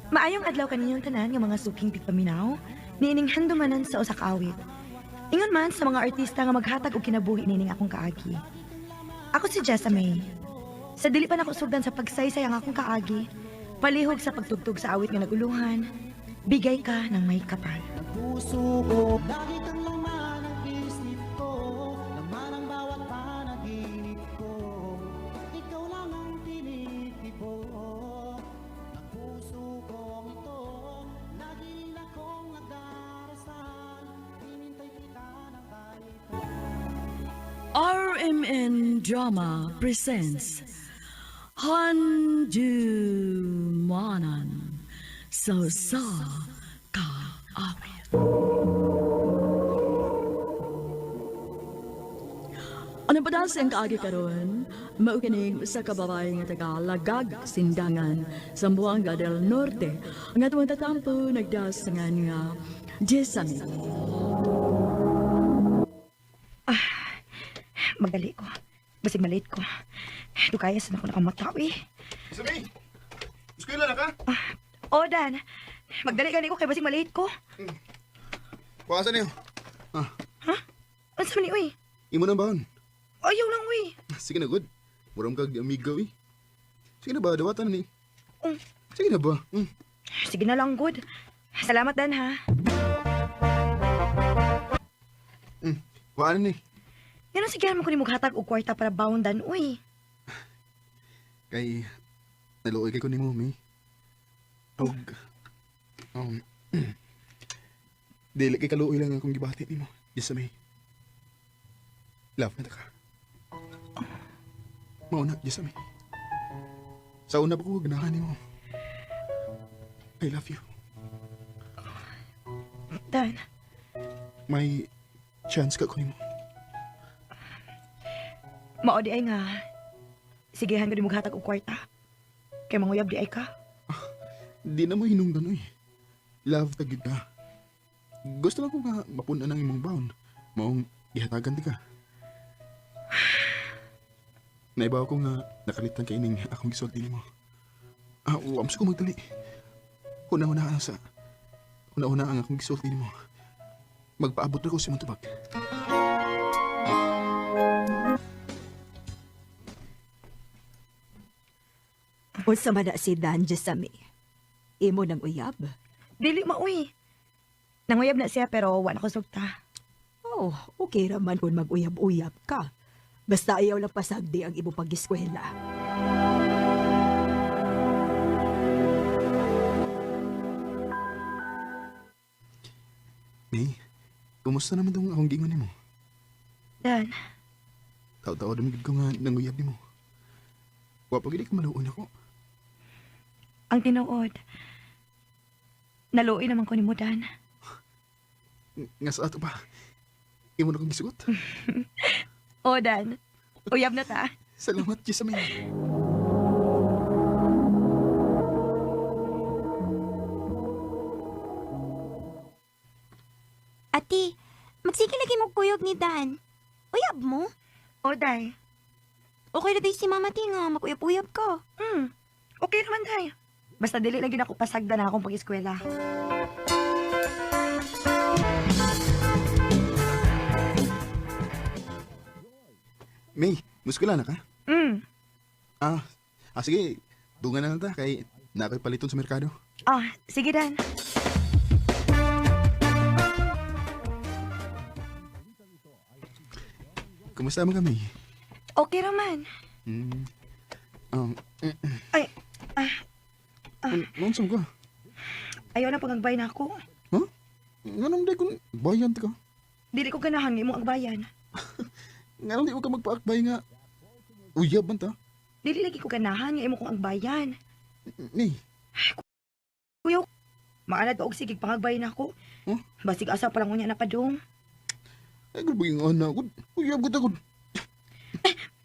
Maayong adlaw kaninyong tanan nga mga suking tigpaminaw, niining handumanan sa usa ka awit. Ingon man sa mga artista nga maghatag og kinabuhi niining akong kaagi. Ako si Jessa May. Sa dili pa nako sugdan sa pagsaysay ang akong kaagi, palihog sa pagtugtog sa awit nga naguluhan, bigay ka ng may kapal. Puso ko, lagi kang laman ng isip ko, laman ang bawat panaginip ko. Ikaw lang ang tinitibok ng puso kong ito. Lagi rin akong nagdarasal, hinintay kita ng kahit RMN Drama presents Handumanan sa Sa Kaawit. Ano pa dahil ang kaagi karon? Mao kining usa ka babae nga taga Lagag, Sindangan, Zamboanga del Norte. Ang atong tatampo nagdasangan nga Jessamine. Magdali ko. Basig malate ko. Dukaya sa nako nakamata, eh. Sabi! Eskwela na ka? O, Dan. Magdali gani ko kay basig malate ko. Kuha niyo. Ah, Unsa man ni, uy? imo na baon. Ayaw lang, uy. Sige na, good. Murang kag amigo, eh. Sige na ba, dawatan na ni. Mm. Sige na ba? Mm. Sige na lang, good. Salamat, Dan, ha. Mm. Kuha na ni. Ngano sigihan mo ko ni mughatag og kwarta para baon, Dan, uy. Kay, naluoy kay ko nimo, May. Og, dili kay kaluoy lang akong gibati nimo. Yes, May. Love na ta ka. Mauna, yes, May. Sa una pa ko ganahan nimo. I love you. Dan, May chance ka ko nimo. mao di ay nga. Sigihan ko ni mughatag og kwarta. Kay manguyab di ay ka. Di na mo hinungdan, uy. Love ta gyud ka. Gusto lang ko nga mapun-an ang imong baon. Maong gihatagan di ka. Naibaw ko nga nakalitan kay ining akong gisulti nimo. Ah, wam ko magdali. Una-una ang sa una-una ang akong gisulti nimo. Magpaabot na ko sa imong tubag. Unsa man na si Dan Jessamine? Imo nang uyab? Dili ma, uy. Nanguyab na siya pero wa na ko sugta. Oh, okay ra man kung mag-uyab-uyab ka. Basta ayaw lang pasagdi ang imong pag-eskwela. May, kumusta naman tong akong giingon nimo? Dan, Taw-taw naman gid ko nga nanguyab nimo. Wa pa gid ka maluon ako. ang tinuod. Naluoy naman ko nimo, Dan. Nga sa ato pa. Imo na kong gisugot. O, Dan. Uyab na ta. Salamat, Jessamine. Ate, magsige lagi mo kuyog ni Dan. Uyab mo? O, Day. Okay na si Mama ti nga, mag-uyab-uyab ka. Hmm. Okay naman, Day. Basta dili lang gid ako pasagdan ang akong pag-eskwela. May, muskula na ka? Hmm. Ah, sige. Dungan na lang ta kay na ako'y paliton sa merkado. Ah, sige, Dan. Kumusta man kami? Okay raman. Mm. Ay, Noon ka? Ayaw na pangagbay na ako. Huh? Nganong di kung bayan ka? Dili ko ganahan nga imong agbayan. Nganong di mo ka magpaakbay nga? Uyab man ta? Dili lagi ko ganahan nga imo kong agbayan. May, Kuya, maanad ka og sige pangagbay na ako. Huh? Basig asa pa lang unya na padung. Ay, grabe yung anak ko. Uyab ko ta ko.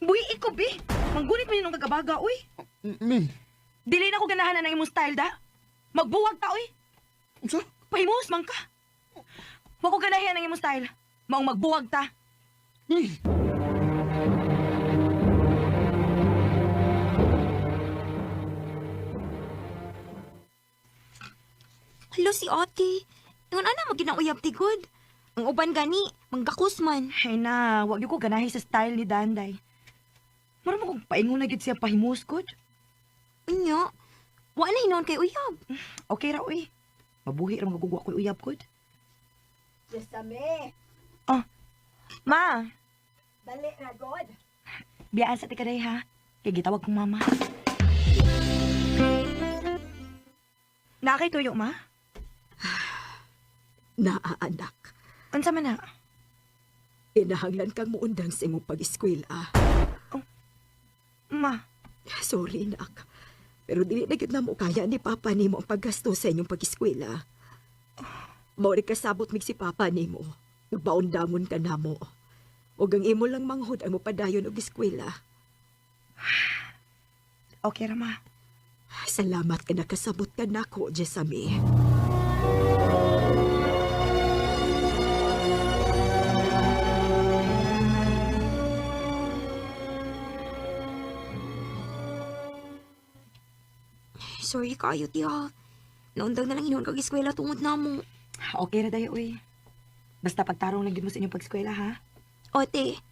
Buhi iko bi. Manggunit mo yun ang kagabaga, uy. May, Dili na ko ganahan na ng imong style da. Magbuwag ta, uy. unsa? Pahimus man ka. Wa ko ganahan ng imong style. Maong magbuwag ta. May! Hala si ate. Ingon ana mo ginauyab tigod. Ang uban gani, manggakos man. Ay na, wag gyud ko ganahi sa style ni Danday. Mura mo kong paingon na gyud siya pahimuskod. Unya, wa na hinuon kay uyab. Okay ra uy. Mabuhi ra magugwa ko'y uyab kod. Jesame, Ma, dali ra god. biyaan sa tikaday ha. Kay gitawag kong mama. Naa kay tuyo, ma? Naa anak, Unsa man na? inahanglan kang muundang sa imong pag-eskwela. Ma, Sorry nak. Pero dili na gyud namo kaya ni Papa nimo ang paggasto sa inyong pag-eskwela. Mao rin kasabot mig si Papa nimo. Nagbaundangon ka namo. Ug ang imo lang manghod ang mopadayon og eskwela. Okay ra, ma. Salamat ka nakasabot ka nako, Jesame. Sorry kayo, tiya. Naundang na lang hinuon kag eskwela tungod namo. Okay ra dayo, uy. Basta pagtarong lang gyud mo sa inyong pag-eskwela, ha? Ote,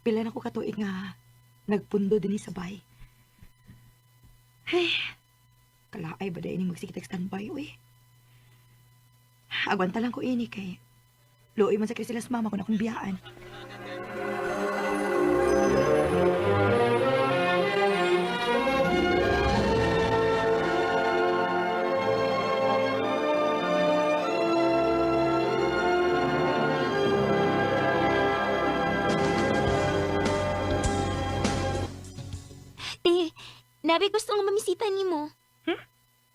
Pila na ko katuig nga nagpundo dinhi sa bay. Hey, kalaay ba dahil magsikitag standby, uy. Agwanta lang ko ini kay luoy man sa kay sila sa mama kung akong biyaan. Te, nabi gusto nga mamisita nimo.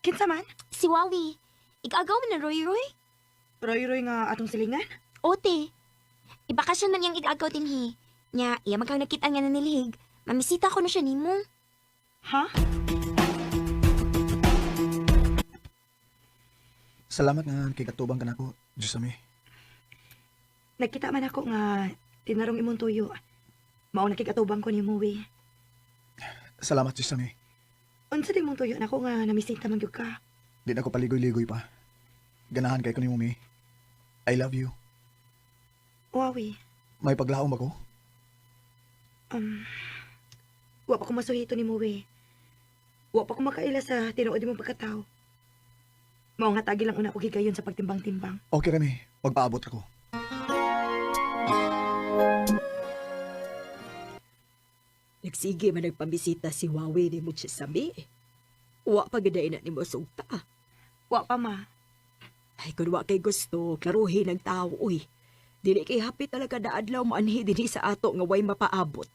Kinsa man? Si Wawi. Igagaw man na Roy Roy. Roy-roy nga atong silingan. Ote, ibakasyon man niyang igagaw dinhi. Nya, iya man kang nakita nga nanilhig. Mamisita ko na siya nimo. Ha? Salamat nga kay katubang ka nako, Jesame. Nagkita man ako nga tinarong imong tuyo. Mao nakikatubang ko nimo, we. Salamat, Jesame. Unsa di mong tuyo nako nga namisita man gyud ka? Di na ko paligoy-ligoy pa. Ganahan kay ko nimo, Mi. I love you. Wawi. May paglaom ba ko? Um, wa pa ko masuhito nimo, we. Wa pa ko makaila sa tinuod imong pagkatao. Mao nga tagi lang una ko gigayon sa pagtimbang-timbang. Okay rami, magpaabot ako. Nagsige man nagpamisita si Wawi nimo, Jesame. Wa pa gid na nimo sugta. Wa pa, ma. Ay, kung wa kay gusto, klaruhin ang tao, uy. Dili kay happy talaga na adlaw maanhi dinhi sa ato nga way mapaabot.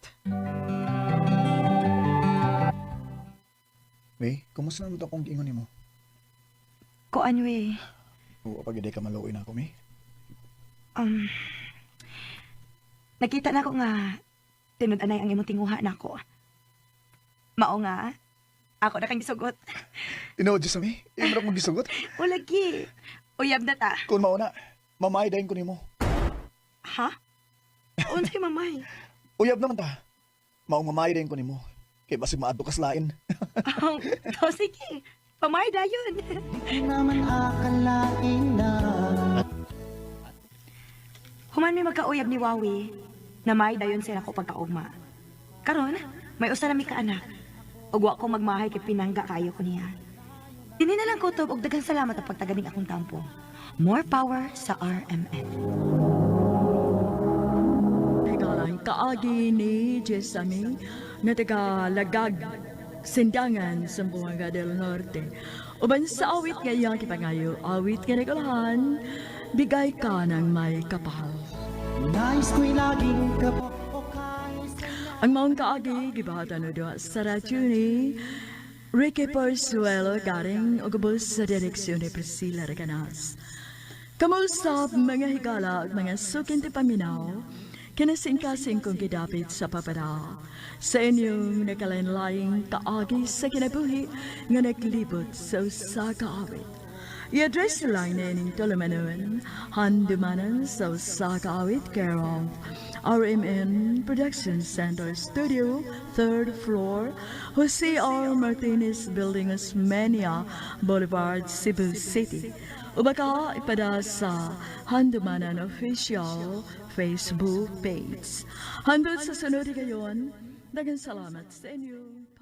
May, kumusta naman ito akong giingon nimo? Kuan, we. Oo, pag ka maluoy na ako, May. Um, nakita na ko nga tinud-anay ang imong tinguha nako. Mao nga, ako na kang gisugot. Tinuod, Jesame. Imo ra kong gisugot. O lagi. Uyab na ta. Kung mauna, mamay dayon ko nimo. Ha? Unsay mamay? Uyab naman ta. Maong mamay dayon ko nimo. Kay basig maadto kas lain. Oh, oh, sige. Pamay dayon. Di naman akalain na Human mi magkauyab ni Wawi, na may dayon sila ko pagkaugma. Karon, may usa na mi kaanak. Ug wa ko magmahay kay pinangga kayo ko niya. Dini na lang kutob og daghang salamat ang pagtaganing akong tampo. More power sa RMN. Higalang kaagi ni Jesame nga taga Lagag, Sindangan, Zamboanga del Norte. Uban sa awit nga iyang kipangayo, awit nga nagulahan, bigay ka ng may kapal. Nais ko'y laging kapo o kahit Ang maong kaagi, gibahatan o doa sa radyo ni Ricky Porzuelo garing o gubos sa direksyon ni Priscilla Reganas. Kamusta mga higala at mga sukin ti paminaw, kinasingkasing kong gidapit sa papada. Sa inyong nakalain-laing kaagi sa kinabuhi nga naglibot sa usa ka awit. I-address lang nining tulumanon, Handumanan sa usa ka awit, care of RMN Production Center Studio, 3rd floor, Jose R. Martinez Building, Osmeña Boulevard, Cebu City. O baka ipada sa Handumanan Official Facebook page. Hangtod sa sunod higayon, daghang salamat sa inyo.